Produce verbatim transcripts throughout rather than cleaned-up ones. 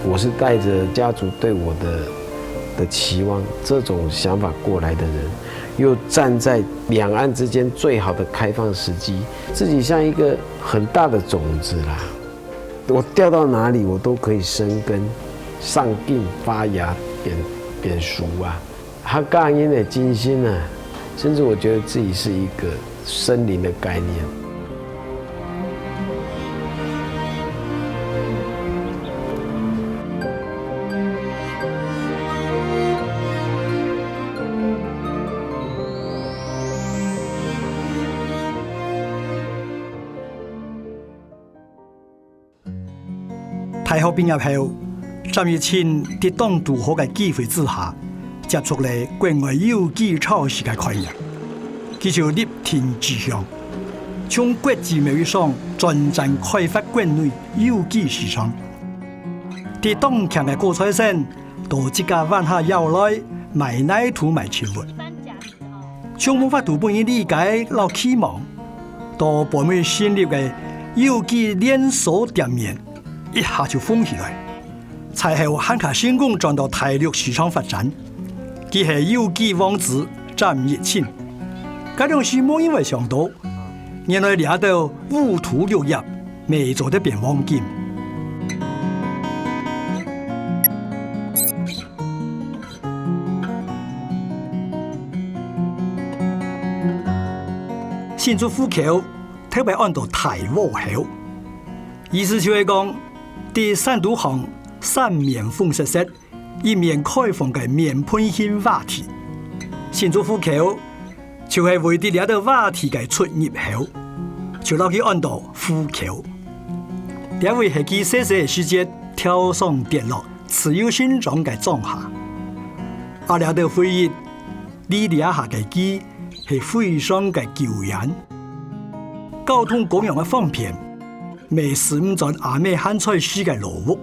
我是带着家族对我的的期望，这种想法过来的人，又站在两岸之间最好的开放时机，自己像一个很大的种子啦。我掉到哪里，我都可以生根、上进、发芽、变变熟啊。客家人的精神啊，甚至我觉得自己是一个森林的概念。大學畢業後，詹益沁在當堵好个機會之下，接觸了國外有機超市个概念，佢就立定志向，從國際貿易商專站開發國內有機市場。在當強个高材生，到自家彎下腰來，買泥土買植物。 從無法度分人理解摎期望，到分佢成立个有機連鎖店面，一下就紅起來。最後還較成功轉到大陸市場發展。佢係有機王子詹益沁。該當時無人會想到，原來這兜烏塗綠葉乜做得變黃金。 新竹湖口，特別安到大窩口。意思就係講，在山肚項三面紅色色，一面開放个面盆形話題。新竹湖口就係位在這兜話題个出入口，就摎佢安到湖口。這位係佢細細个時節跳上跌落，自由生長个莊下。啊，這兜回憶， 這下个佢係非常个久遠。交通各樣个方便，乜駛毋轉阿姆還在時个老屋。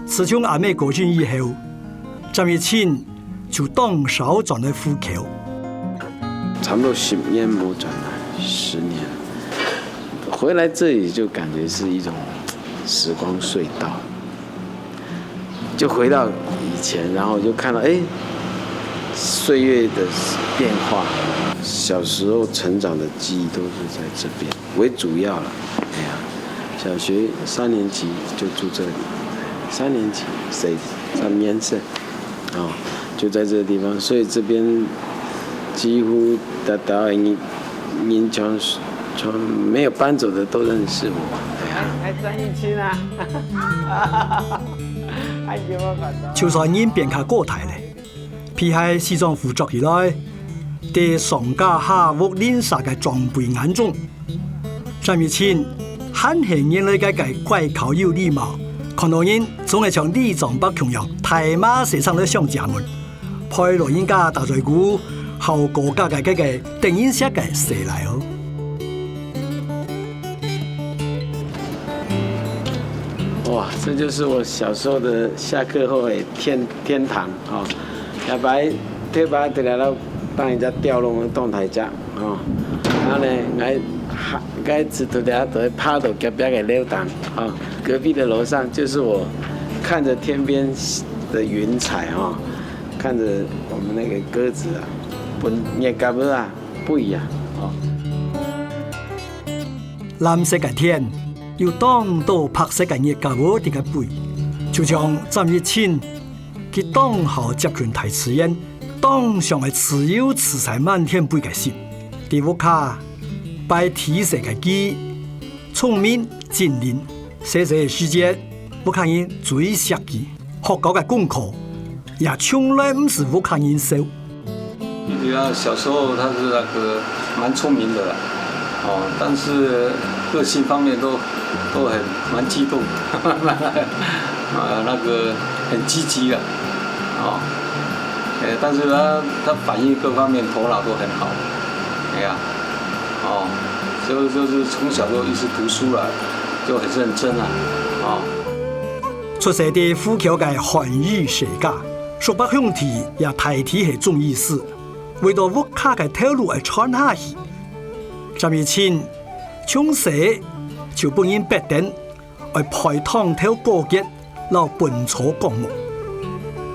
自從阿姆過身以後，詹益沁就當少轉來湖口。差不多十年無轉來，十年。回來這裡就感覺是一種時光隧道。 就回到以前，然後就看到，哎，歲月的變化，小時候成長的記憶都是在這邊為主要了。哎呀，小學三年級就住這裡，三年級，四，三年生，哦，就在這個地方，所以這邊幾乎大，大家應，應該從，從沒有搬走的都認識我。哎呀。還，還算年輕啊。就算人變較高大咧，皮鞋西裝褲著起來，在上家下屋鄰舍个長輩眼中，詹益沁還係原來該个乖巧有禮貌，看到人總係像里長伯共樣大嫲細聲來相借問，陪老人家打嘴鼓，好過家个該个得人惜个細倈哦。 哇，這就是我小時候的下課後的天，天堂哦。下擺，下擺回來了，幫人家吊籠，當大隻哦。然後呢，𠊎，𠊎就在該爬到隔壁个樓頂哦，隔壁的樓上就是我看著天邊的雲彩哦，看著我們那個鴿子啊，分月甲母啊，飛啊哦。 藍色个天，有當多白色个月甲母在該飛，就像詹益沁，佢當好接近大自然，當想愛自由自在滿天飛个心。在屋下，擺地勢个佢，聰明精靈，細細个時節，屋下人最惜佢。 學校个功課，也從來毋使屋下人愁。因為他小時候他是那個蠻聰明的啦，哦，但是個性方面都，都很，蠻激動，啊，那個很積極啊，哦，呃，但是他，他反應各方面頭腦都很好，哎呀，哦，所以就是從小就一直讀書啦，就很認真啊，哦。 出世在湖口个漢醫世家，叔伯兄弟也大體係中醫師，為著屋下个頭路愛傳下去。詹益沁從細就分人逼等，愛背湯頭過節，摎本草綱目，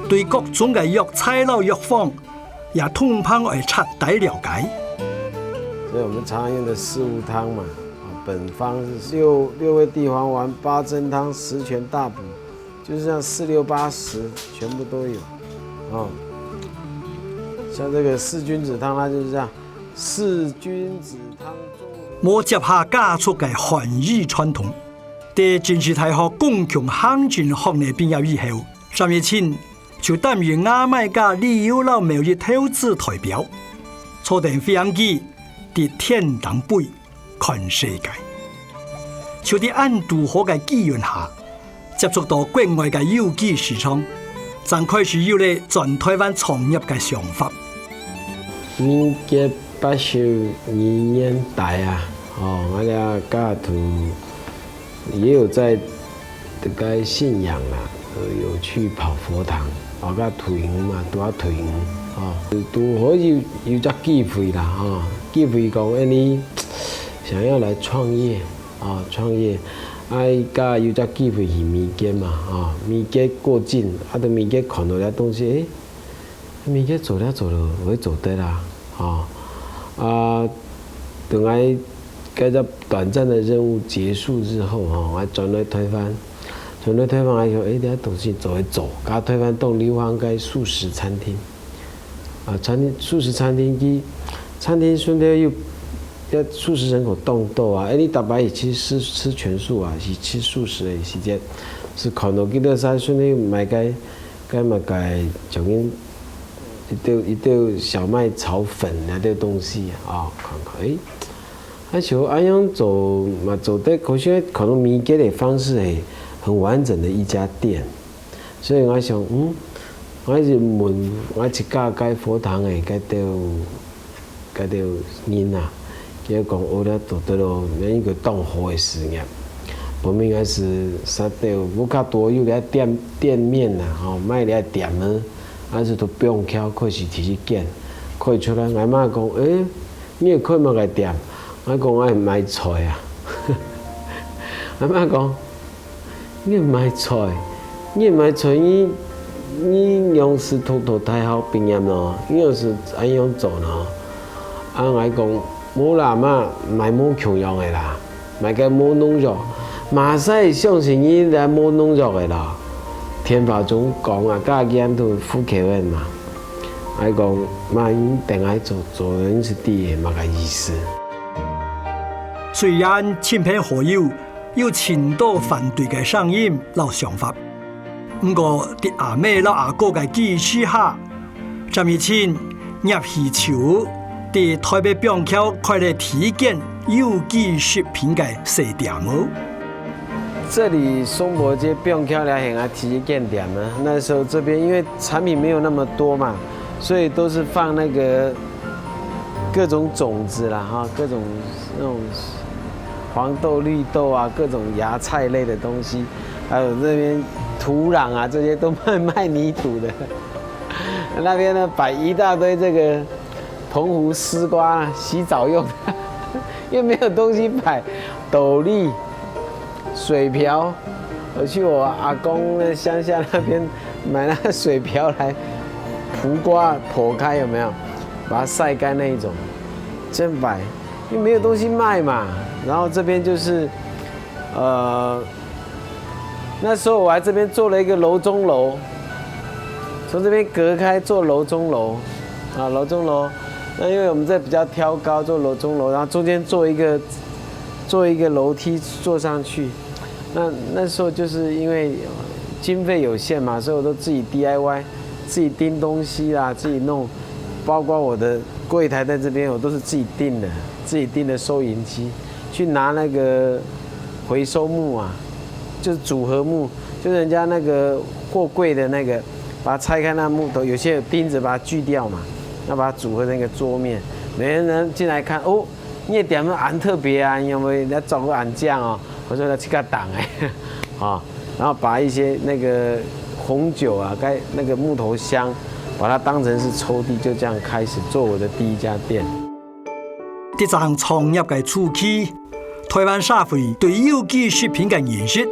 對各種个藥材摎藥方，也通盤愛徹底了解。所以我們常用的四物湯嘛，啊，本方是六，六味地黄丸、八珍湯、十全大補，就是像四六八十全部都有，哦。像這個四君子湯，它就是這樣，四君子湯中。無接下家族个漢醫傳統，在政治大學公共行政學系畢業以後，詹益欽就擔任牙買加旅遊摎貿易投資代表，坐等飛行機，在天頂飛 看世界。就在恁堵好个機緣下，接觸到國外个有機市場，正開始有了轉台灣創業个想法。民國八十二年代啊，哦，𠊎這家族也有在這個信仰啊，呃，有去跑佛堂，哦，到退休嘛，拄好退休，哦，拄好有，有隻機會啦，哦，機會講，哎，你 想要來創業，啊，創業，啊，佢有隻機會去美國嘛，啊，美國過境，啊，在美國看到這東西，誒，美國做了做了，會做得啦，啊，啊，等𠊎該隻短暫的任務結束之後，吼，𠊎轉來台灣，轉來台灣，𠊎想，誒，這東西做會做，甲台灣當流行个素食餐廳。 啊，餐廳，素食餐廳佢，餐廳順便又，要素食人口當多啊，哎，你逐擺也去吃，吃全素啊，去吃素食的時間，是看到幾多儕順便又買个，該麼个，像緊一兜，一兜小麥炒粉那兜東西啊，啊，看看，哎，而且恁樣做嘛做得，可是看到美國的方式，哎，很完整的一家店。 所以𠊎想，嗯，𠊎就問𠊎自家个佛堂个該兜，該兜人啊，佢講，哦，這做得咯，這一個當好个事業。本來𠊎係啥兜，屋下都有个店，店面啊，吼，賣了店啊，還係都放橋開始提起建，開出來，𠊎媽講，誒，你開麼个店？𠊎講，𠊎賣菜啊。𠊎媽講， 你賣菜，你賣菜，你，你仰係讀到大學畢業咯？你仰係恁樣做咯？啊，𠊎講，無啦嘛，賣無共樣个啦，賣个無農藥，麼儕相信你來無農藥个啦？電話中講啊，家己都副口音嘛。𠊎講，嘛，你等𠊎做，做，你係知麼个意思？雖然親朋好友 有盡多反對个聲音摎想法。毋過，在阿姆摎阿哥个支持下，詹益欽業起就在台北板橋開了第一間有機食品个細店哦。這裡松柏街板橋那邊啊，第一間店呢，那時候這邊因為產品沒有那麼多嘛，所以都是放那個各種種子啦，哈，各種那種黃豆、綠豆啊，各種芽菜類的東西，還有那邊土壤啊，這些都賣，賣泥土的。那邊呢，擺一大堆這個澎湖絲瓜啊，洗澡用的，因為沒有東西擺，斗笠、水瓢，我去我阿公那鄉下那邊買那個水瓢來簸瓜，簸開有沒有？把它曬乾那一種，這樣擺，因為沒有東西賣嘛。然後這邊就是，呃，那時候我還這邊做了一個樓中樓，從這邊隔開做樓中樓，啊，樓中樓。那因為我們這比較挑高，做樓中樓，然後中間做一個，做一個樓梯坐上去。那，那時候就是因為，呃，經費有限嘛，所以我都自己D I Y，自己釘東西啦，自己弄，包括我的櫃台在這邊，我都是自己釘的，自己釘的收銀機，去拿那個回收木啊，就是組合木，就是人家那個貨櫃的那個，把它拆開那木頭，有些有釘子把它鋸掉嘛，那把它組合成一個桌面，每個人進來看，哦， 你的店很特別啊，因為你要裝个恁靚哦，我說要去个擋哎，啊，然後把一些那個紅酒啊，該那個木頭箱，把它當成是抽屜，就這樣開始做我的第一家店。在正創業个初期，台灣社會對有機食品个認識，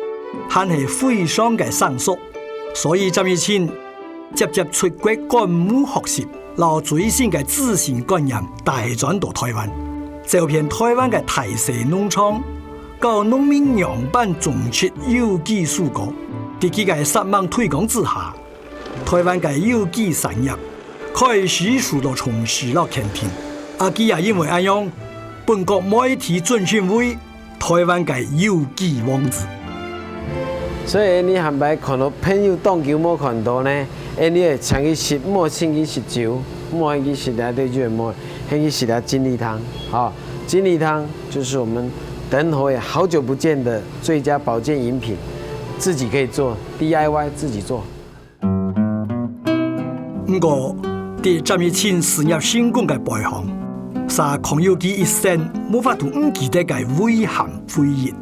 還係非常个生疏，所以詹益慶輒輒出國觀摩學習，摎最新个知識觀念帶轉到臺灣，走遍臺灣个大細農場，教農民仰般種植有機蔬果。在佢个煞猛推廣之下， 臺灣个有機產業開始受到重視摎肯定。啊佢也因為恁樣，分各媒體尊稱為臺灣个有機王子。所以你下擺看到朋友當久無看到呢，哎，你會請佢食，莫請佢食酒，莫請佢食那對酒，莫請佢食那精力湯。好，精力湯就是我們等會好久不見的最佳保健飲品，自己可以做，D I Y 自己做。 毋過，在詹益慶事業成功个背後，嗄囥有佢一生無法度毋記得个遺憾回憶。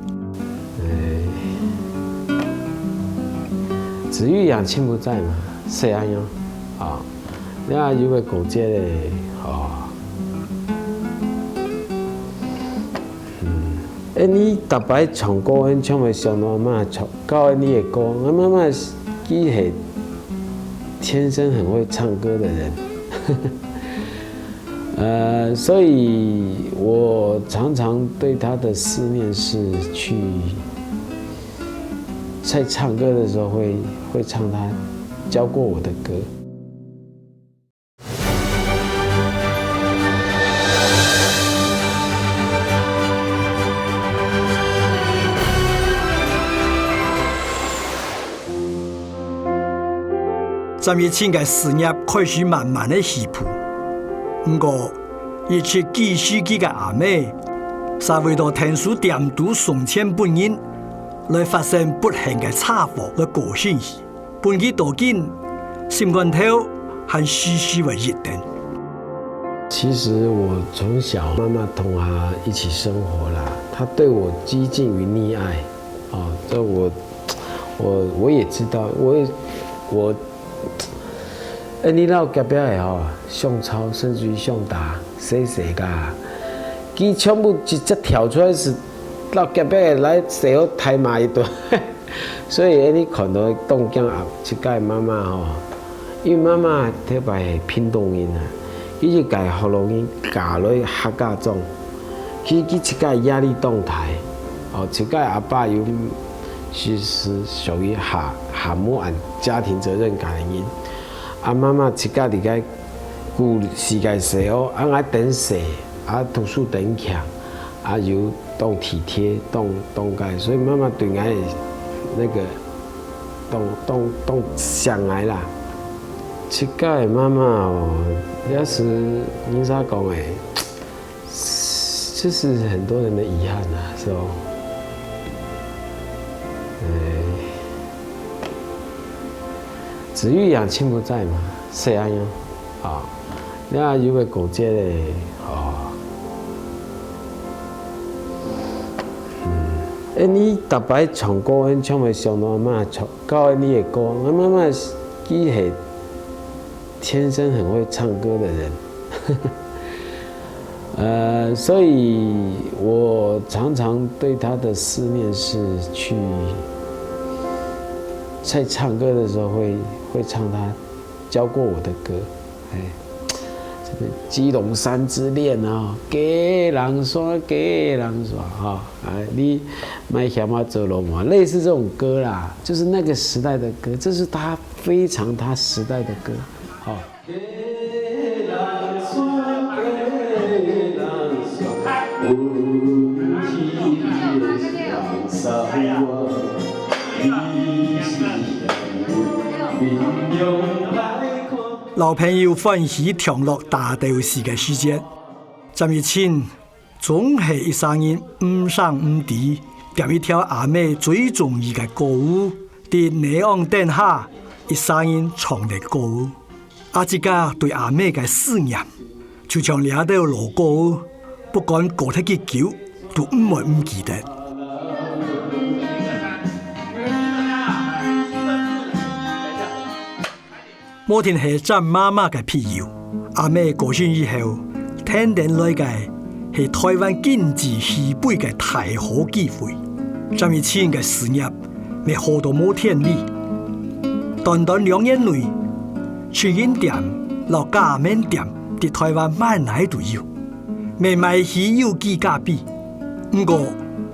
子欲養親不在嘛，係恁樣啊。你看有个過節咧，哦，嗯，哎，你逐擺唱歌，你唱會想到阿嬤唱 教你的歌，我媽媽佢係天生很會唱歌的人，呃，所以我常常對她的思念是去在唱歌的時候會會唱她教過我的歌。 詹益慶个事業開始慢慢个起步，毋過一直支持佢个阿姆，嗄為著𢯭手店肚送錢分人，來發生不幸个車禍來過身去。 分佢到今，心肝頭還時時會憶等。其實我從小媽媽同她一起生活啦，她對我幾近於溺愛，哦，這我我我也知道，我也我，哎，你老隔壁个吼，相吵，甚至於相打，細細个，佢全部直接跳出來是老隔壁个來細好大罵一頓。 所以你看到當驚啊，自家个媽媽吼，因為媽媽頭擺係屏東人啊，佢就自學老人嫁來客家莊，其實佢自家个壓力當大，哦，自家个阿爸又是是屬於下下無恁家庭責任感个人，啊媽媽自家佇該顧自家个細哦，啊𠊎當細，啊讀書當強，啊又 當體貼，當當个，所以媽媽對𠊎那個當當當惜𠊎啦。自家个媽媽哦，也是人家講个，這是很多人的遺憾啊，是哦。哎，子欲養親不在嘛，係恁樣啊。 你看有个過節咧，哦。嗯，哎，你逐擺唱歌，你唱會想到阿嬤唱教你个歌。我媽媽佢係天生很會唱歌的人，呃，所以我常常對她的思念是去在唱歌的時候會會唱她教過我的歌。 哎，這個基隆山之戀啊，基隆山，基隆山哈，哎，你莫嫌我做羅馬，類似這種歌啦，就是那個時代的歌，這是他非常他時代的歌，哦。 摎朋友歡喜暢樂打鬥敘个時節，詹益慶總係一儕人毋聲毋吱，點一條阿姆最中意个歌舞，在奶甕凳下一儕人唱个歌舞。 啊自家對阿姆个思念，就像這兜老歌，不管過忒幾久，都毋會毋記得。無定係詹媽媽个庇佑，阿姆過身以後，跈等來个係臺灣經濟起飛个大好機會。詹益慶个事業乜好到無天理。短短兩年內，直營店摎加盟店在臺灣滿哪都有，乜買起有機咖啡。毋過，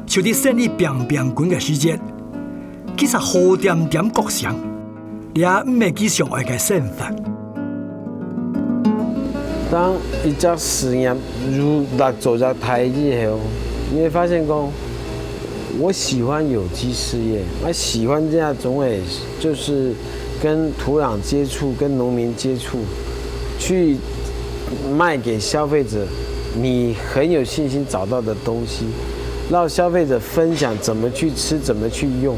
就在生理拚拚滾个時節，其實好恬恬角聲，這毋係佢想愛个生活。當一隻事業如落做隻大以後，你會發現講，我喜歡有機事業，我喜歡這種誒，就是跟土壤接觸、跟農民接觸，去賣給消費者你很有信心找到的東西，讓消費者分享怎麼去吃、怎麼去用，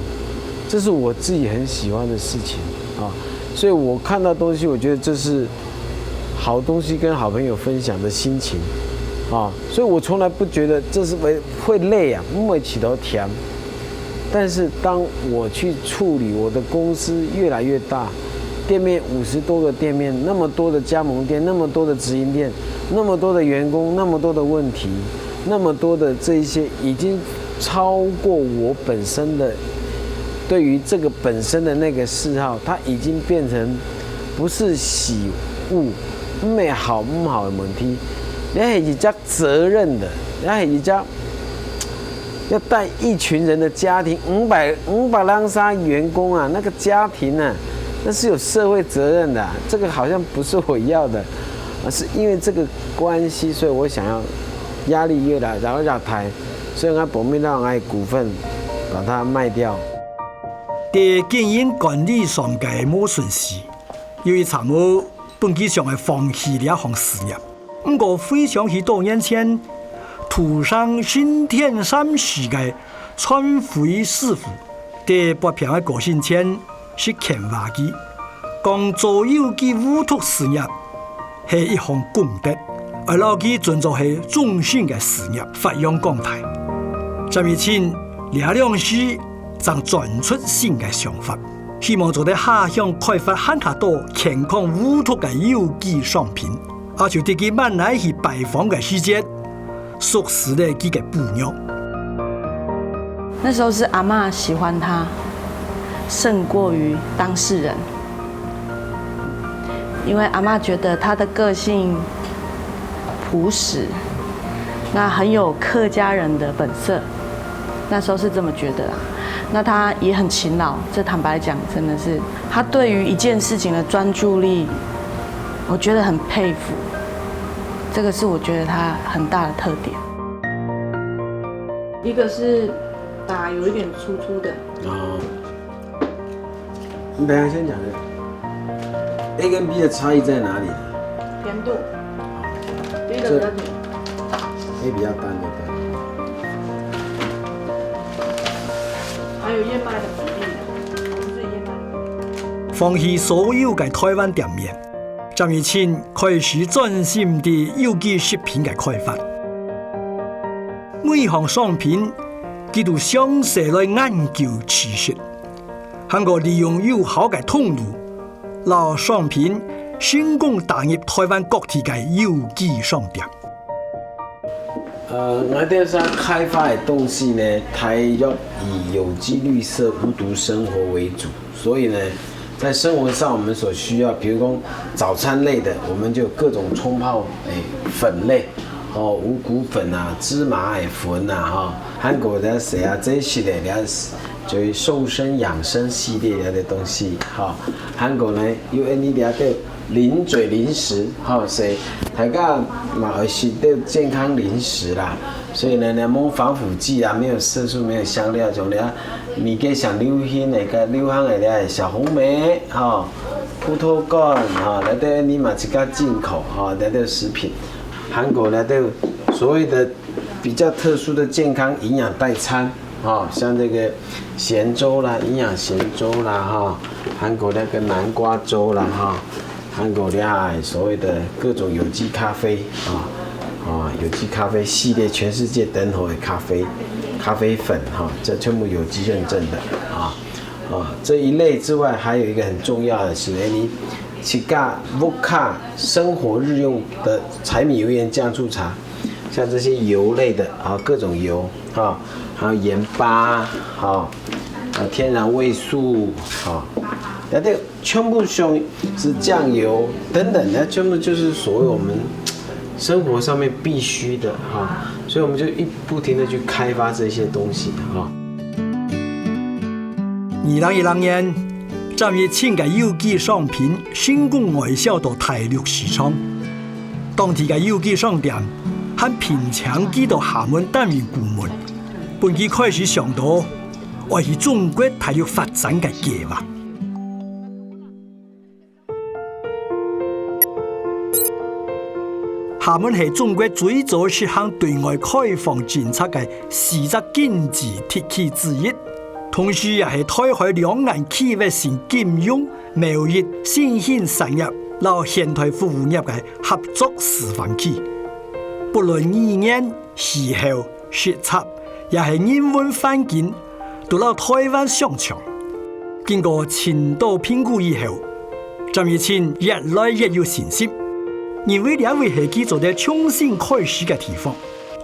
這是我自己很喜歡的事情啊。所以我看到東西，我覺得這是好東西跟好朋友分享的心情啊。所以我從來不覺得這是會會累啊，毋會感覺忝。但是當我去處理我的公司越來越大，店面五十多個店面，那麼多的加盟店，那麼多的直營店，那麼多的員工，那麼多的問題，那麼多的這一些已經超過我本身的對於這個本身的那個嗜好，它已經變成不是喜惡，毋係好毋好的問題，這係一隻責任的，這係一隻要帶一群人的家庭，五百五百零三員工啊，那個家庭啊，那是有社會責任的啊，這個好像不是我要的，而是因為這個關係，所以我想要壓力越來，然後壓台，所以我報名讓我的股份把它賣掉。在經營管理上个無順序，有一層無本佢想愛放棄這項事業。毋過回想起多年前，土生新田三市个川輝師傅，在發病个過身前，是牽話佢，講做有機無毒事業係一項功德，愛摎佢尊做係終身个事業，發揚光大。詹益欽這兩時正鑽出新个想法，希望做得下鄉開發還較多健康無毒个有機商品。 阿就在佢滿哪去拜訪个時節，熟識了佢个餔娘。那時候是阿嬷喜歡他，勝過於當事人，因為阿嬷覺得他的個性樸實，那很有客家人的本色。那時候是這麼覺得啊。那他也很勤勞，這坦白講，真的是他對於一件事情的專注力，我覺得很佩服。這個是我覺得他很大的特點。一個是打有一點粗粗的，哦，你等一下先讲这个，A跟B的差异在哪里呢？甜度，第一个比较甜， A比较淡，对不对？还有燕麦的比例，我们自己燕麦的比例。放棄所有个台灣店面，詹益欽開始專心在有機食品个開發。每項商品，佢都詳細來研究試食，還過利用有效个通路，摎商品成功打入台灣各地个有機商店。 呃，我哋想開發的東西呢，大約以有機、綠色、無毒生活為主，所以呢，在生活上我們所需要，比如講早餐類的，我們就有各種沖泡誒粉類，哦，五穀粉啊、芝麻誒粉啊，哈，還過咧食啊，這一系列咧，就係瘦身養生系列的東西，哈，還過呢，有恁呢咧个 零嘴零食，哈，所以大家嘛愛食到健康零食啦。所以呢，你無防腐劑啊，沒有色素，沒有香料，種咧，而家上流行个，个流行个咧，小紅莓，哈，葡萄乾，哈，來到你嘛自家進口，哈，來到食品。還過來到所謂的比較特殊的健康營養代餐，哈，像這個鹹粥啦，營養鹹粥啦，哈，還過那個南瓜粥啦，哈。 還過咧所謂的各種有機咖啡啊，啊，有機咖啡系列，全世界頂好个咖啡，咖啡粉哈，這全部有機認證的啊。啊，這一類之外，還有一個很重要的是，哎，你自家屋下生活日用的柴米油鹽醬醋茶，像這些油類的啊，各種油啊，還有鹽巴啊，啊，天然味素，哈，那这全部像是酱油等等，那全部就是所谓我们生活上面必须的哈，所以我们就一不停的去开发这些东西哈。二零一六年，詹益庆个有機商品成功外销到大陆市场。当地个有機商店还聘请佢到廈门担任顾问，分佢开始想到 愛去中國大陸發展个計畫。廈門係中國最早實行對外開放政策个四隻經濟特區之一，同時也係台海兩岸區域性金融、貿易、新興產業摎現代服務業个合作示範區。不論語言、氣候、 實習，也係人文環境，都摎台灣相像。經過深度評估以後，詹益慶越來越有信心，認為這位係佢做得重新開始个地方。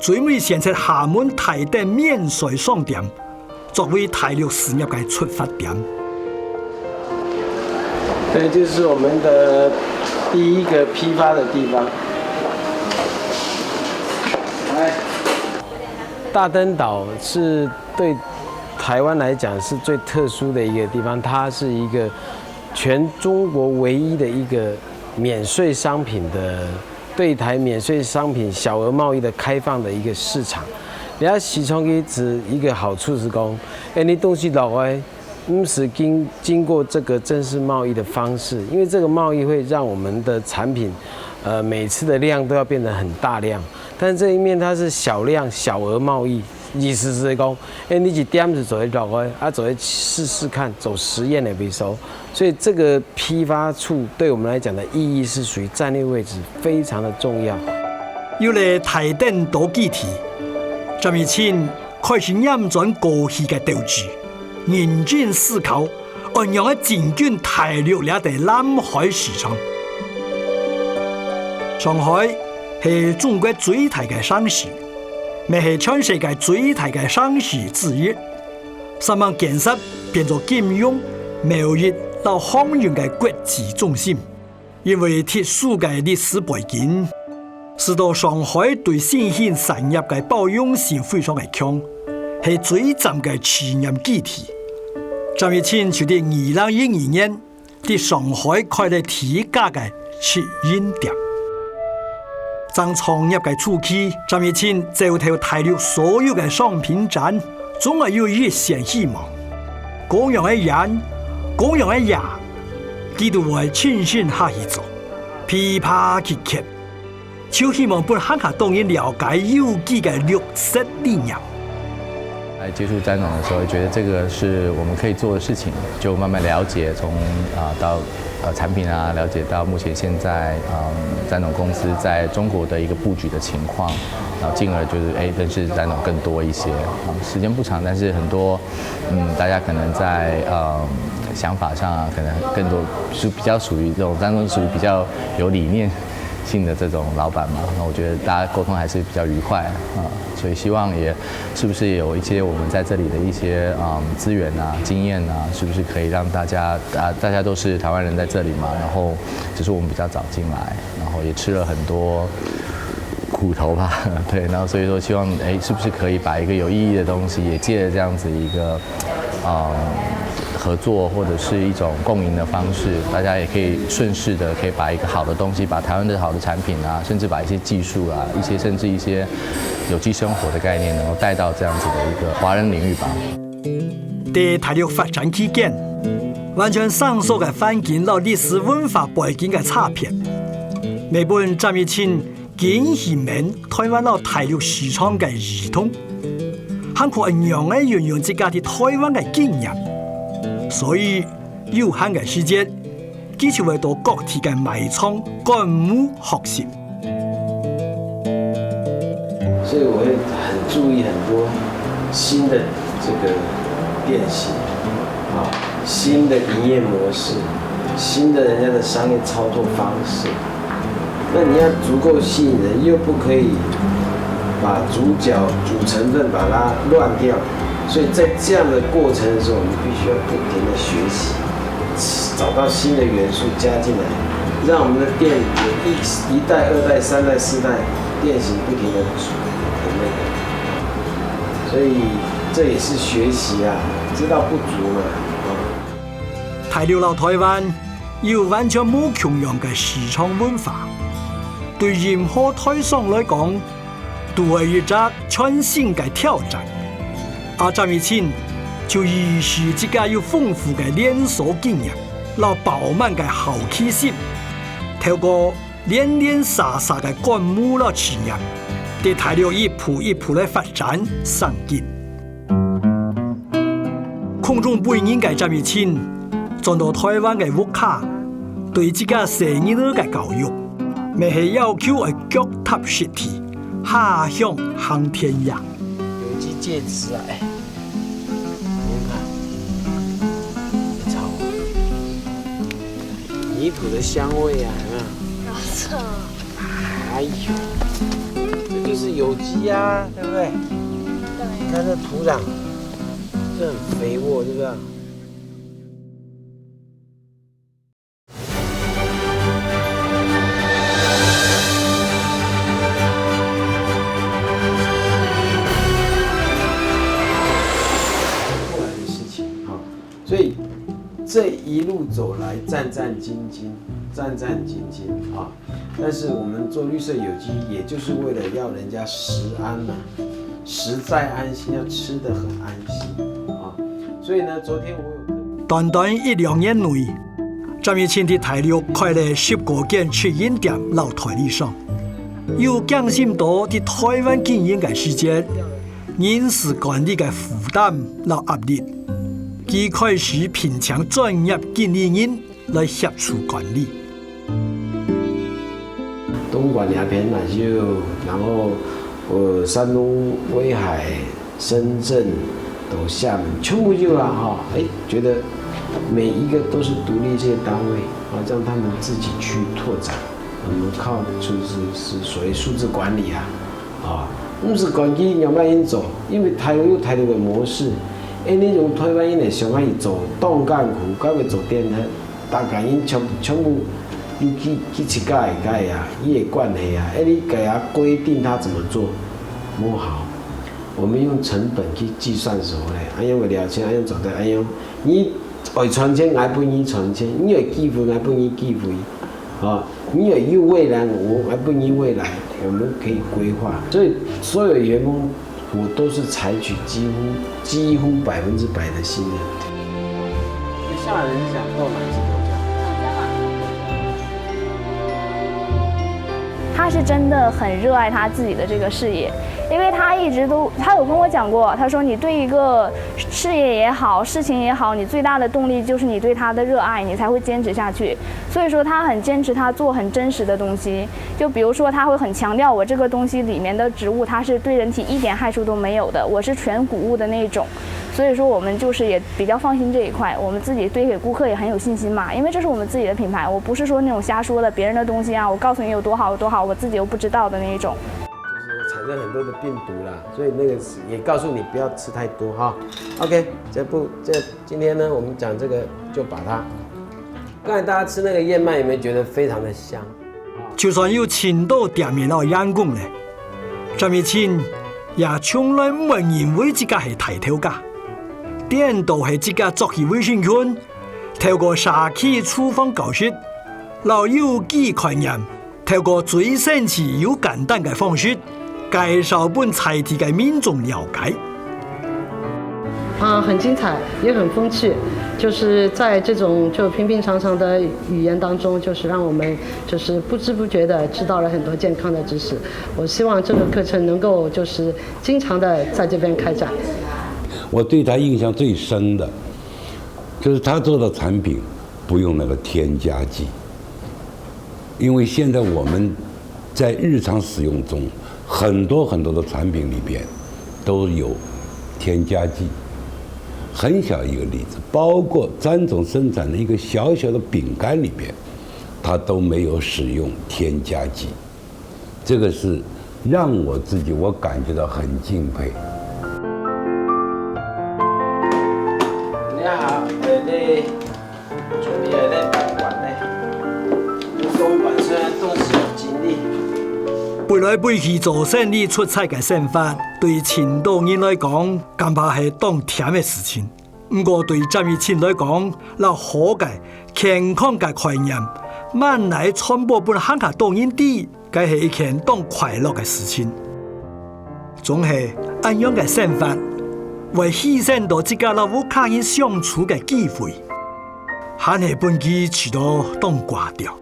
最尾選擇廈門大店免稅商店，作為大陸事業个出發點。这就是我们的第一个批发的地方。来，大登岛是对台湾来讲是最特殊的一个地方，它是一个全中国唯一的一个免税商品的对台免税商品小额贸易的开放的一个市场。你要其中一只一个好处是讲，哎，你东西落来，毋使经经过这个正式贸易的方式，因为这个贸易会让我们的产品，呃，每次的量都要变得很大量。但这一面它是小量小额贸易，意思是讲，哎，你一点就做得落来，啊，做得试试看，走实验的为首。所以这个批发处对我们来讲的意义是属于战略位置非常的重要。有了大登島基地，詹益慶开始念转过去个斗志，认真思考，仰般个进军大陆这个蓝海市场。上海系中国最大个城市，也系全世界最大个城市之一。三万建设变做金融、贸易摎航运个国际中心。 因为特殊个历史背景，使到上海对新兴产业个包容性非常个强，系最赞个试验基地。詹益庆就在二零一二年，在上海开了第一家个直营店。正创业个初期，詹益庆走透大陆所有个商品展，总系有一线希望。各样个人，各样个人， 佢都會親身下去做，噼啪去刻，就希望分還較多人了解有機个綠色理念。來接觸詹總的時候，覺得這個是我們可以做的事情，就慢慢了解，從啊到呃產品啊，了解到目前現在嗯詹總公司在中國的一個佈局的情況，然後進而就是哎認識詹總更多一些。啊，時間不長，但是很多嗯大家可能在呃想法上啊，可能更多是比較屬於這種詹總屬於比較有理念性的這種老闆嘛，那我覺得大家溝通還是比較愉快啊，所以希望也是不是有一些我們在這裡的一些啊資源啊、經驗啊，是不是可以讓大家啊，大家都是台灣人在這裡嘛，然後只是我們比較早進來，然後也吃了很多苦頭吧，對，然後所以說希望哎，是不是可以把一個有意義的東西也借著這樣子一個。 嗯，合作或者是一種共贏的方式，大家也可以順勢的可以把一個好的東西，把台灣的好的產品啊，甚至把一些技術啊，一些甚至一些有機生活的概念，能夠帶到這樣子的一個華人領域吧。在大陸發展期間，完全生疏个環境摎歷史文化背景个差別，也分詹益慶 緊去愐台灣摎大陸市場个異同，還可恁樣个運用自家在台灣个經驗。所以有閒个時節，佢就會到各地个賣場觀摩學習。所以我會很注意很多新的這個店型啊，新的營業模式，新的人家的商業操作方式。 那你要足夠吸引人，又不可以把主角、主成分把它亂掉。所以在这样的过程的时候，我们必须要不停的学习，找到新的元素加进来，让我们的店有一一代、二代、三代、四代店型不停的那个，所以这也是学习啊，知道不足嘛，啊。大陆摎台灣有完全無共樣个市場文化，對任何台商來講，都係一隻全新个挑戰。阿詹益清就以佢自家有豐富个連鎖經驗，摎飽滿个好奇心，透過連連續續个觀摩摎試驗，在大陸一步一步來發展生根。空中飛人个詹益清，轉到台灣个屋下，對自家細人仔个教育，乜係要求愛腳踏實地，下鄉行田野。有機戒指啊，哎，你看看，你尝，泥土的香味啊，有没有？好扯。哎呦，这就是有机啊，对不对？你看这土壤，这很肥沃，对不对？后来的事情哈，所以这一路走来，战战兢兢，战战兢兢啊。但是我们做绿色有机，也就是为了要人家食安呐、食在安心，要吃得很安心啊。所以呢，昨天我有特别短短一兩年內，詹益清在大陸開了十過間直營店摎代理商，又驚心到在台灣經營个時節，人事管理个負擔摎壓力，佢開始聘請專業經理人來協助管理。东莞那边呢，就然后呃，山东威海、深圳、到厦门，全部就啊哈，哎，觉得每一个都是独立这些单位啊，让他们自己去拓展。我们靠就是是所谓数字管理啊，啊，毋使管佢仰般样做，因为大陆有大陆个模式，哎，你用台湾人个想法去做，当艱苦，该个做电台。 大家因全全部有去去自家个个啊，伊个关系啊，哎，你个啊规定他怎么做，无效。我们用成本去计算所谓，哎呀，我了解，哎呀，做得，哎呀，你爱赚钱，我分你赚钱；你有机会，我分你机会，啊，你有有未来，我我分你未来，我们可以规划。所以所有员工 我都是采取几乎几乎百分之百的信任。那下来人是想到哪一支豆浆？他是真的很热爱他自己的这个事业，因为他一直都，他有跟我讲过，他说你对一个事业也好，事情也好，你最大的动力就是你对他的热爱，你才会坚持下去。所以说他很坚持他做很真实的东西，就比如说他会很强调我这个东西里面的植物它是对人体一点害处都没有的，我是全谷物的那一种。所以说我们就是也比较放心这一块，我们自己对给顾客也很有信心嘛，因为这是我们自己的品牌，我不是说那种瞎说的，别人的东西啊，我告诉你有多好有多好，我自己又不知道的那一种。就是产生很多的病毒啦，所以那个也告诉你不要吃太多哈。OK，这不这今天呢，我们讲这个就把它。刚才大家吃那个燕麦，有没有觉得非常的香？就算有盡多店面摎員工咧，詹益清也從來毋會認為自家係大頭家，顛倒係自家著起衛生裙，透過社區廚房教室，摎有機概念，透過最生趣又簡單个方式，介紹分在地个民眾了解。啊，很精彩，也很风趣，就是在这种就平平常常的语言当中，就是让我们就是不知不觉的知道了很多健康的知识。我希望这个课程能够就是经常的在这边开展。我对他印象最深的，就是他做的产品不用那个添加剂，因为现在我们在日常使用中，很多很多的产品里边都有添加剂。很小一个例子，包括詹总生产的一个小小的饼干里边，它都没有使用添加剂。这个是让我自己我感觉到很敬佩。準備好咧，飯碗咧，你講飯雖然都是有精力。飛來飛去做生理出差个生活，對盡多人來講，恐怕係當悿个事情。毋過對詹益慶來講，摎好个、健康个概念，慢來傳播分還較多人知， 該係一件當快樂个事情。總係恁樣个生活，會犧牲到自家摎屋下人相處个機會，還係分佢試到當掛掉。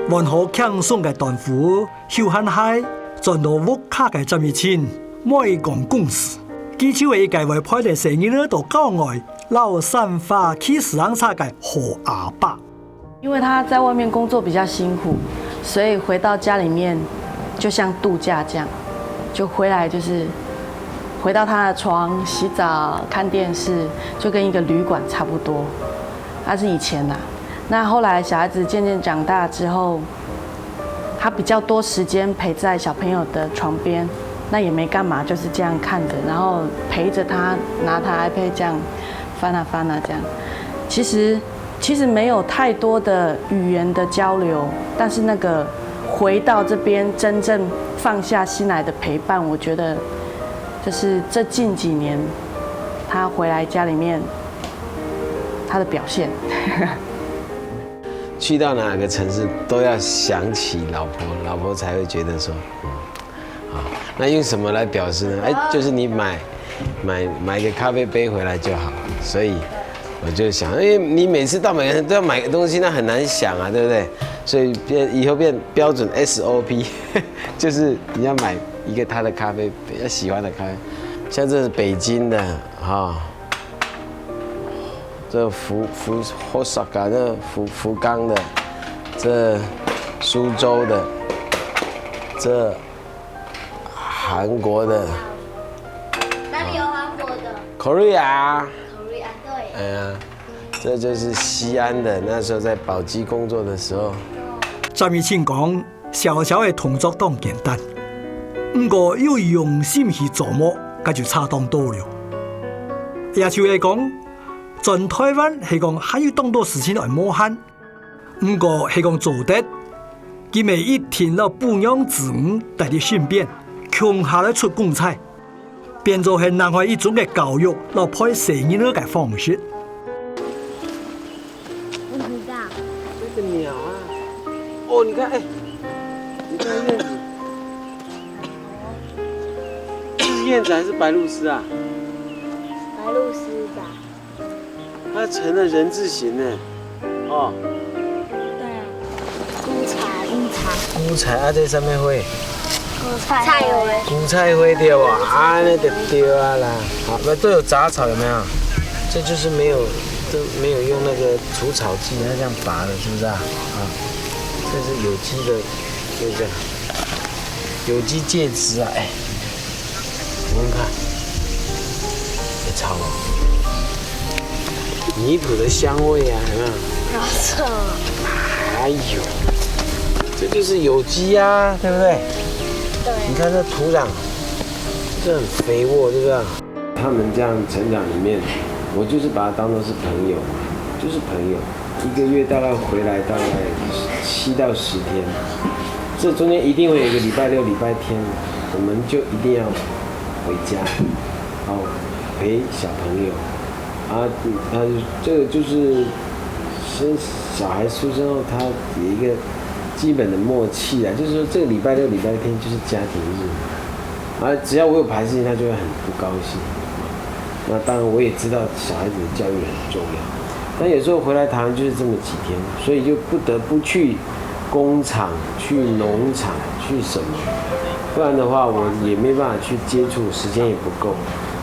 換好輕鬆个短褲，休閒鞋，轉到屋下个詹益慶，莫講公事，佢就係一個會陪等細人仔到郊外，摎山花騎自行車个好阿爸。 因為他在外面工作比較辛苦，所以回到家裡面就像度假這樣，就回來就是回到他的床，洗澡、看電視，就跟一個旅館差不多。那是以前啦。那後來小孩子漸漸長大之後，他比較多時間陪在小朋友的床邊，那也沒幹嘛，就是這樣看著，然後陪著他，拿他iPad這樣翻啊翻啊這樣。其實 其實沒有太多的語言的交流，但是那個回到這邊真正放下心來的陪伴，我覺得就是這近幾年他回來家裡面他的表現。去到哪個城市都要想起老婆，老婆才會覺得說，嗯，啊，那用什麼來表示呢？哎，就是你買買買個咖啡杯回來就好。所以我就想，因為你每次到每個人都要買個東西，那很難想啊，對不對？所以變以後變標準 S O P，就是你要買一個他的咖啡杯，要喜歡的咖啡，像這是北京的哈。 這福福Osaka，這福福岡的，這蘇州的，這韓國的哪裡有韓國的，Korea， ？Korea，對。哎呀，這就是西安的，那時候在寶雞工作的時候。詹益慶講，小小个動作當簡單，毋過有用心去琢磨，該就差當多了。也就係講，轉台灣係講還有當多事情愛無閒，毋過係講做得，佢乜一定摎餔娘子女帶在身邊，共下來出公差，變做係另外一種个教育摎陪細人仔个方式。我知道。那個鳥啊，哦，你看，哎，你看燕子，是燕子還是白鷺鷥啊？白鷺鷥吧。它成了人字形呢，哦，對啊，菇菜。菇菜。菇菜啊，這上面會。菇菜。菜有哎。韭菜花對吧？啊，那就對啊啦。好，那都有雜草有沒有？這就是沒有都沒有用那個除草劑，它這樣拔的，是不是啊？啊，這是有機的，就這樣，有機介質啊，哎，你們看，也超好，泥土的香味啊，有沒有？没错。哎呦，这就是有机啊，对不对？对。你看这土壤，这很肥沃，对不对？他们这样成长里面，我就是把它当做是朋友嘛，就是朋友，一个月大概回来大概七到十天，这中间一定会有一个礼拜六、礼拜天，我们就一定要回家，然后陪小朋友。啊，他这个就是生小孩出生后，他有一个基本的默契啊，就是说这个礼拜六、礼拜天就是家庭日，啊，只要我有排事情，他就会很不高兴。那当然我也知道小孩子的教育很重要，但有时候回来台湾就是这么几天，所以就不得不去工厂、去农场、去什么，不然的话我也没办法去接触，时间也不够。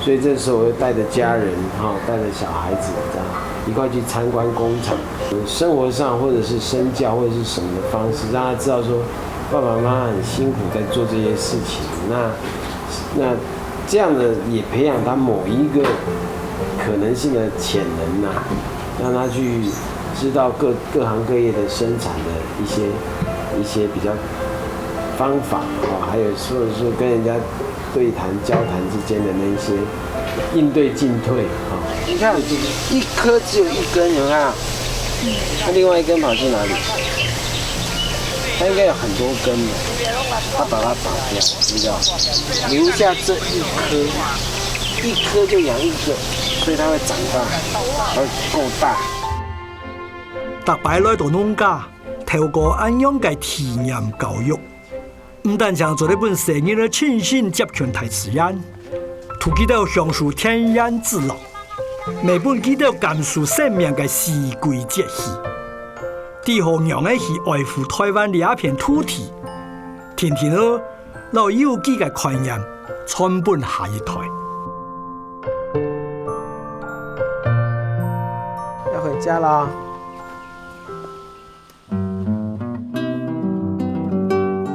所以这时候我就带着家人哈，带着小孩子这样一块去参观工厂，生活上或者是身教或者是什么的方式，让他知道说爸爸妈妈很辛苦在做这些事情。那那这样的也培养他某一个可能性的潜能呐、让他去知道各各行各业的生产的一些一些比较方法啊，还有或者说跟人家对谈、交谈之间的那一些应对进退啊。你看，一颗只有一根，有没有看啊？那另外一根跑去哪里？它应该有很多根的，它把它拔掉，你知道吗？留下这一颗，一颗就养一个，所以它会长大，而且够大。逐擺來到農家，透過恁樣个體驗教育，毋單淨做得分細人仔親身接近大自然，渡佢兜享受天然之樂，乜分佢兜感受生命个四季節氣。知好仰仔去愛護台灣這片土地，定定仔摎有機个概念傳分下一代。要回家啦。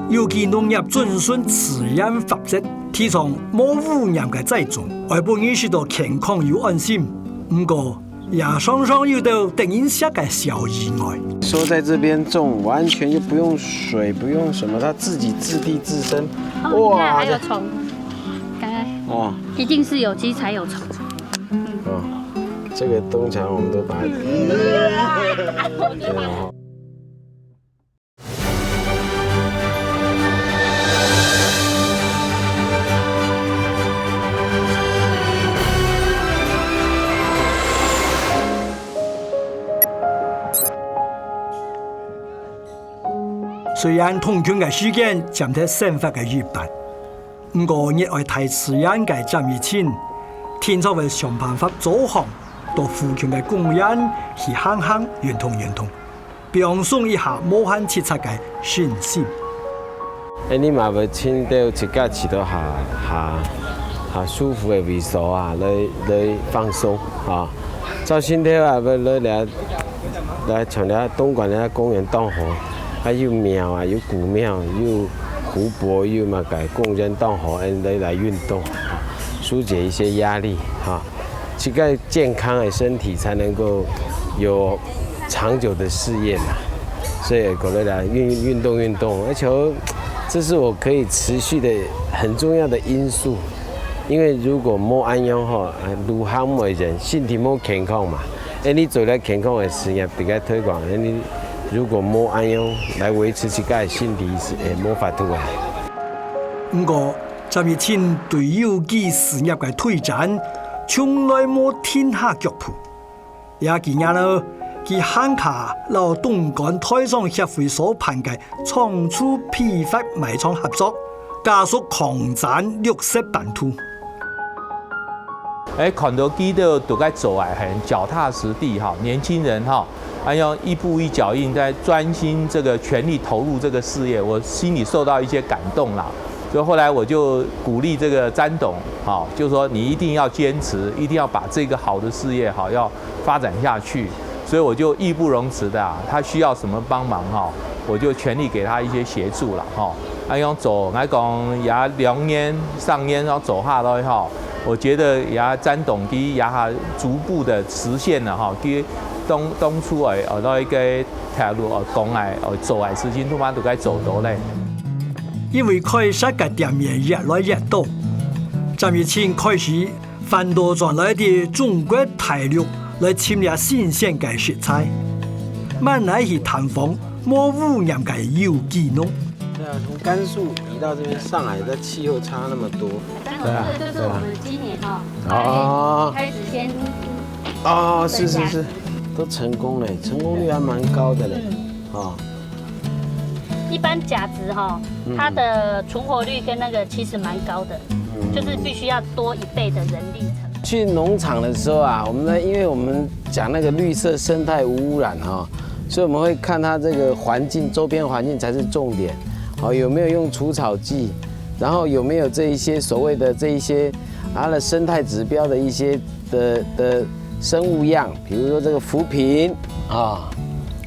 有機農業遵循自然法則，提倡無污染个栽種，愛分人食到健康又安心。毋過，也常常有兜得人惜个小意外。說在這邊種，完全就不用水，不用什麼，它自己自力自生。哦，你看，哇，還有蟲，剛剛哦，一定是有機才有蟲。哦，這個通常我們都把它，對啊。 雖然通勤个時間佔忒生活个一半，毋過熱愛大自然个詹益清，定著會想辦法早䟘，到附近个公園去行行、運動運動，放鬆一下無閒直掣个身心。哎，你嘛會尋到自家去到下下下舒服个位所啊，來來放鬆啊。照心頭啊，會來來來像這東港這公園當好，啊有廟啊，有古廟，有湖泊，有麼个公園當好，來來運動，疏解一些壓力哈。 自家健康的身體才能夠有長久的事業嘛。所以過來啦，運運動運動，而且這是我可以持續的很重要的因素。因為如果無恁樣吼，啊，路項無人，身體無健康嘛。哎，你做了健康的事業，比較推廣，哎，你如果無恁樣來維持自家的身體，是，哎，無法度啊。毋過，詹益清對有機事業个推展，從來無停下腳步。這幾年呢，佢還摎東港台商協會所辦个長處批發賣場合作，加速擴展綠色版圖。哎，看到佢兜都在做啊，很腳踏實地哈，年輕人哈， 哎呀，一步一腳印，在專心這個全力投入這個事業，我心裡受到一些感動啦。所以後來我就鼓勵這個詹董，好，就說你一定要堅持，一定要把這個好的事業，好，要發展下去。所以我就義不容辭的啊，他需要什麼幫忙哈，我就全力給他一些協助了哈。啊，用做，來講也兩年、三年要做下來哈， 我覺得也詹董佢也逐步的實現了哈，佢當當初誒，呃，到一個態度，呃，講誒，呃，做誒事情，都嘛都該做到咧。因為開設个店面越來越多，詹益清開始反倒轉來對中國大陸來尋這新鮮个食材，慢來去探訪無污染个有機農。對啊，從甘肅移到這邊上來，這氣候差那麼多。 對啊，這個就是我們今年哈，哦，開始先哦，是是是，都成功了，成功率還蠻高的嘞，哦。一般假質哈，它的存活率跟那個其實蠻高的，就是必須要多一倍的人力成本。去農場的時候啊，我們呢，因為我們講那個綠色生態無污染哈，所以我們會看它這個環境，周邊環境才是重點。好，有沒有用除草劑？ 然後有沒有這一些所謂的這一些它的生態指標的一些的的生物樣，比如說這個浮萍啊，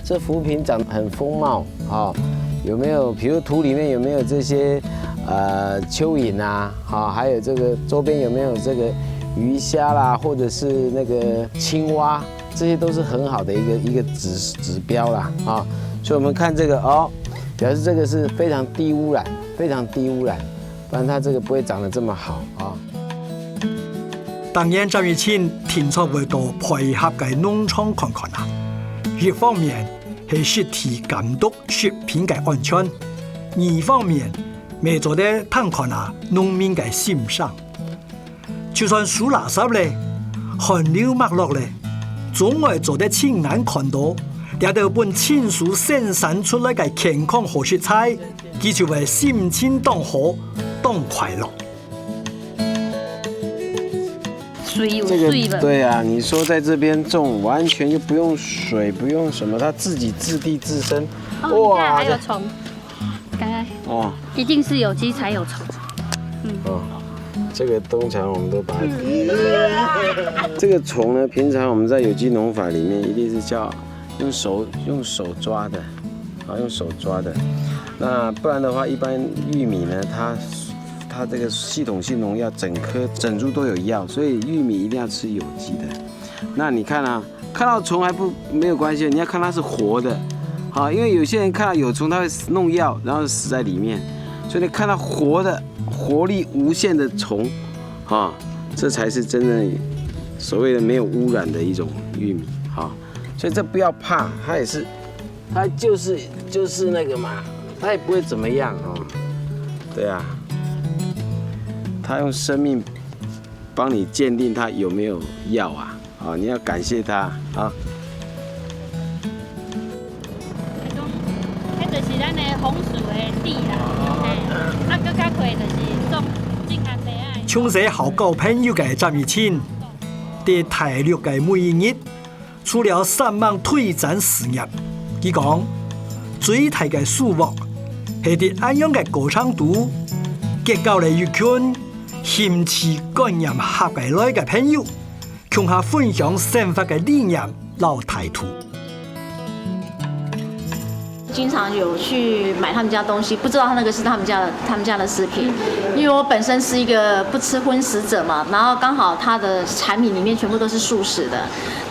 這浮萍長得很豐茂啊，有沒有？比如土裡面有沒有這些呃蚯蚓啊？啊，還有這個周邊有沒有這個魚蝦啦，或者是那個青蛙？這些都是很好的一個一個指指標啦啊。所以我們看這個哦，表示這個是非常低污染，非常低污染。不然它这个不会长得这么好啊。逐年詹益慶定著會到配合个農場看看啊，一方面係實地監督食品个安全，二方面乜做得探看啊農民个心聲。就算收垃圾咧，汗流脈落咧，總愛做得親眼看到，這兜分親手生產出來个健康好食材，佢就會心情當好，當快樂。水有这个水吧？对啊，你说在这边种，完全就不用水，不用什么，它自己自地自生。哦，你看还有虫，刚刚哦，一定是有机才有虫。哦，这个通常我们都把它，这个虫呢，平常我们在有机农法里面一定是叫用手用手抓的，啊，用手抓的。那不然的话，一般玉米呢，它它这个系统性农药，整棵整株都有药，所以玉米一定要吃有机的。那你看啊，看到虫还不没有关系，你要看它是活的，好，因为有些人看到有虫，他会弄药，然后死在里面，所以你看到活的、活力无限的虫，啊，这才是真正所谓的没有污染的一种玉米，好，所以这不要怕，它也是，它就是就是那个嘛，它也不会怎么样哦。对啊，它用生命帮你鉴定它有没有药啊。 啊，你要感谢它啊。彼種，彼就是咱的紅薯的籽啦，嘿，啊，閣較貴就是種種安尼啊。從細好交朋友个詹益慶，在大陸个每一日，除了煞猛推展事業，佢講，最大个收穫係在恁樣个過程肚，結交了一群興趣觀念合得來个朋友， 共下分享生活个理念摎態度。经常有去买他们家东西，不知道他那个是他们家的他们家的食品，因为我本身是一个不吃荤食者嘛，然后刚好他的产品里面全部都是素食的，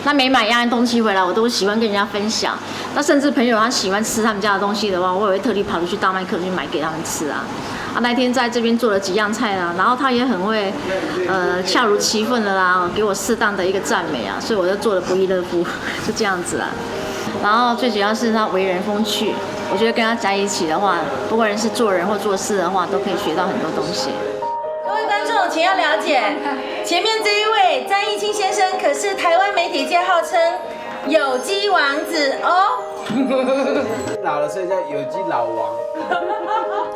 那每买一样东西回来，我都喜欢跟人家分享。那甚至朋友他喜欢吃他们家的东西的话，我也会特地跑出去大麦克去买给他们吃啊。啊，那天在这边做了几样菜啊，然后他也很会，呃，恰如其分的啦，给我适当的一个赞美啊，所以我就做的不亦乐乎，就这样子啦。然后最主要是他为人风趣，我觉得跟他在一起的话，不管是做人或做事的话，都可以学到很多东西。各位观众，请要了解，前面这一位张义清先生可是台湾媒体界号称有机王子哦。老了，所以叫有机老王。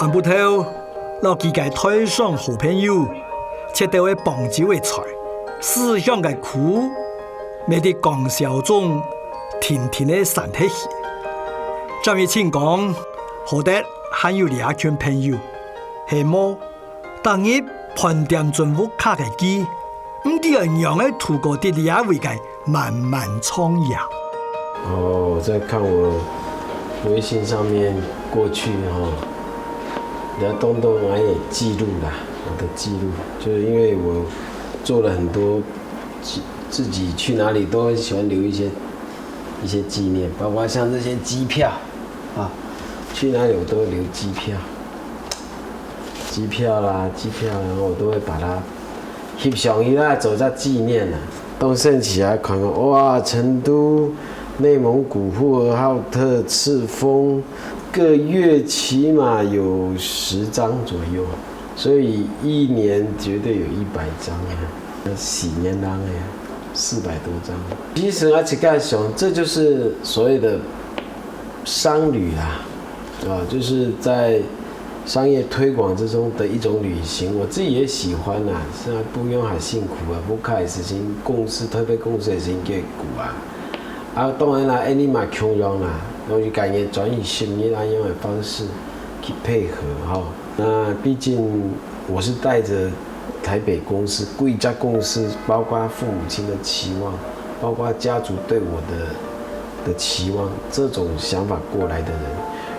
暗晡頭，摎佢个台商好朋友，切兜个傍酒个菜，思鄉个苦，乜在講笑中，定定个散忒去。詹益慶講，好得還有這群朋友，係無，逐日盤點轉屋下个佢，毋知愛仰仔度過在這位个 漫漫長夜。哦，我在看我微信上面过去哈，人家东东还有记录啦，我的记录，就是因为我做了很多自自己去哪里都很喜欢留一些一些纪念，包括像这些机票啊，去哪里我都会留机票，机票啦，机票，然后我都会把它翕相起来做一个纪念啊。当时起来看看，哇，成都、内蒙古呼和浩特、赤峰，个月起码有十张左右，所以一年绝对有一百张啊，那四年人哎，四百多张。其实啊，自家想，这就是所谓的商旅啦，啊，就是在商业推广之中的一种旅行，我自己也喜欢啦。虽然不用很辛苦啊，不开始先公司特别公司也先给股啊。啊，当然啦，哎，你嘛穷用啦，然后就感觉转移心力那样的方式去配合哈。那毕竟我是带着台北公司、贵家公司，包括父母亲的期望，包括家族对我的的期望，这种想法过来的人，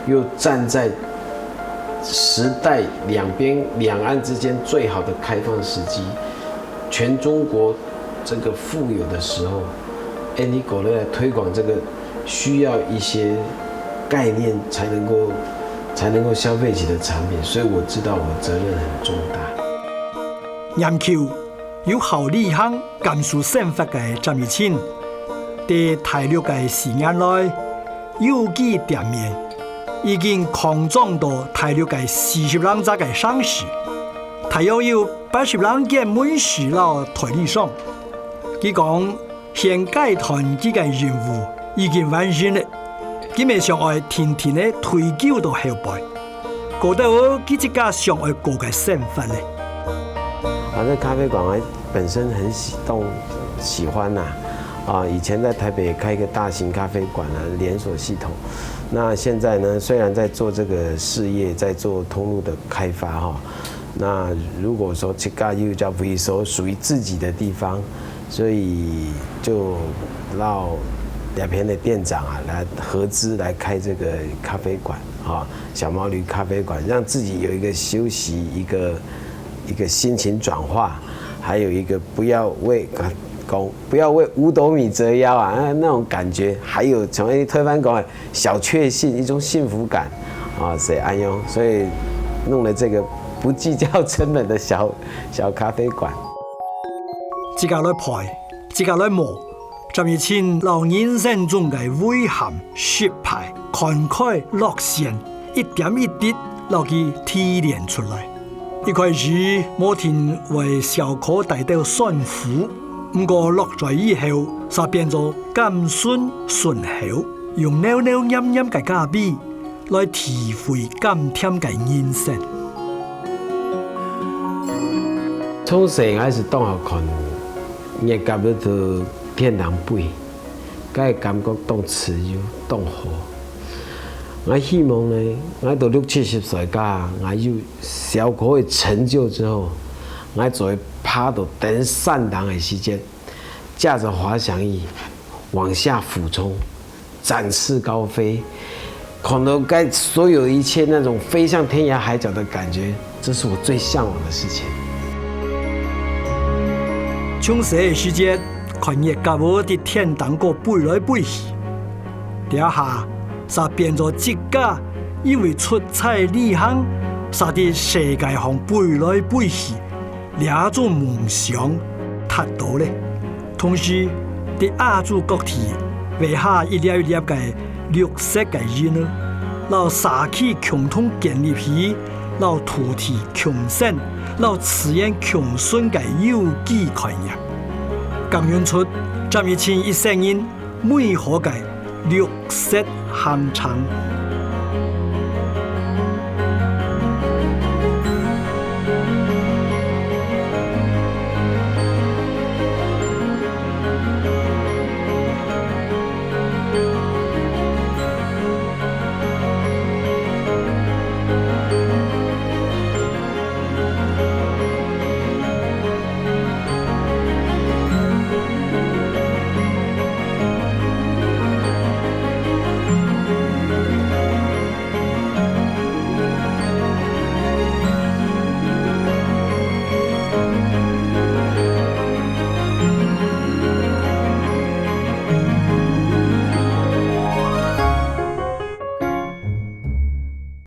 又站在时代两边两岸之间最好的开放时机，全中国这个富有的时候，哎，你过来推广这个，需要一些概念才能够才能够消费起的产品，所以我知道我责任很重大。研究有效旅行、感受生活个詹益清，在大陆个四年內，有機店面已經擴張到大陸个四十零隻个城市，大約有八十零間門市摎代理商。佢講， 現階段佢个任務已經完成了，佢乜想愛定定个退休到後背，過到佢自家想愛過个生活了。啊，這咖啡館我本身很喜動喜歡呐、啊，以前在台北也開一個大型咖啡館啊，連鎖系統。那現在呢，雖然在做這個事業，在做通路的開發哈，那如果說自家有一家位所屬於自己的地方，所以就讓兩邊的店長啊來合資來開這個咖啡館啊，小毛驢咖啡館，讓自己有一個休息，一個一個心情轉化，還有一個不要為講不要為五斗米折腰啊，那那種感覺，還有成為推翻講的小確幸，一種幸福感啊，所以哎呦，所以弄了這個不計較成本的小小咖啡館。自家來陪，自家來磨，詹益清摎人生中个遺憾、失敗、看開、落選，一點一滴摎佢提煉出來。一開始，無定會笑科帶兜酸苦，毋過落嘴以後，煞變做甘酸順口，用扭扭捏捏个咖啡， 來體會甘甜个人生。從細𠊎就當好看月甲仔在天頂飛，該感覺當自由，當好。𠊎希望呢，𠊎到六七十歲該，𠊎有小可个成就之後，𠊎就會爬到登山頂个時節，駕著滑翔翼往下俯衝， 展翅高飛，看到該所有一切那種飛向天涯海角的感覺，這是我最嚮往的事情。從細个時節，看月甲仔在天頂高飛來飛去，這下煞變做自家因為出差旅行，煞在世界項飛來飛去， 這種夢想達到了。同時，在亞洲各地畫下一粒一粒个綠色个印仔，摎社區共同建立起摎土地共生、摎自然共存个有機概念，耕耘出詹益清一生人美好个綠色行程。